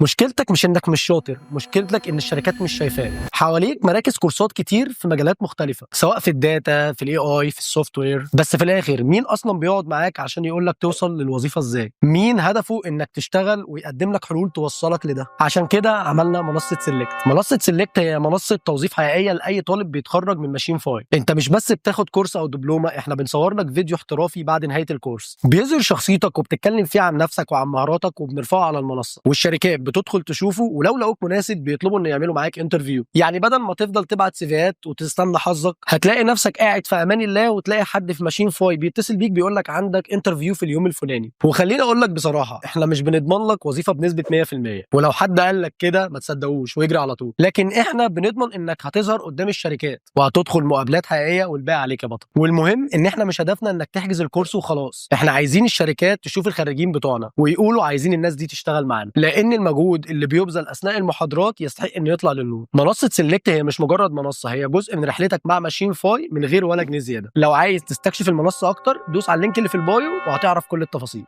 مشكلتك مش انك مش شاطر، مشكلتك ان الشركات مش شايفاك. حواليك مراكز كورسات كتير في مجالات مختلفه، سواء في ال data، في ال AI، في ال software، بس في الاخر مين اصلا بيقعد معاك عشان يقول لك توصل للوظيفة ازاي؟ مين هدفه انك تشتغل ويقدم لك حلول توصلك لده؟ عشان كده عملنا منصة سيلكت. منصة سيلكت هي منصة توظيف حقيقية لاي طالب بيتخرج من ماشين فاي. انت مش بس بتاخد كورس او دبلومه، احنا بنصور لك فيديو احترافي بعد نهاية الكورس بيظهر شخصيتك وبتتكلم فيه عن نفسك وعن مهاراتك، وبنرفعه على المنصة والشركات بتدخل تشوفه، ولو لقوك مناسب بيطلبوا ان يعملوا معاك interview. يعني بدل ما تفضل تبعت سيفيهات وتستنى حظك، هتلاقي نفسك قاعد في امان الله وتلاقي حد في ماشين فاي بيتصل بيك بيقول لك عندك interview في اليوم الفلاني. وخليني اقول لك بصراحه، احنا مش بنضمن لك وظيفة بنسبة 100%، ولو حد قال لك كده ما تصدقوش ويجري على طول، لكن احنا بنضمن انك هتظهر قدام الشركات وهتدخل مقابلات حقيقيه، والباقي عليك يا بطل. والمهم ان احنا مش هدفنا انك تحجز الكورس وخلاص، احنا عايزين الشركات تشوف الخريجين بتوعنا ويقولوا عايزين الناس دي تشتغل معانا، لان المجهود اللي بيبذل اثناء المحاضرات يستحق انه يطلع للنور. منصة سيلكت هي مش مجرد منصه، هي جزء من رحلتك مع ماشين فاي من غير ولا جنيه زياده. لو عايز تستكشف المنصة اكتر دوس على ال link اللي في ال bio وهتعرف كل التفاصيل.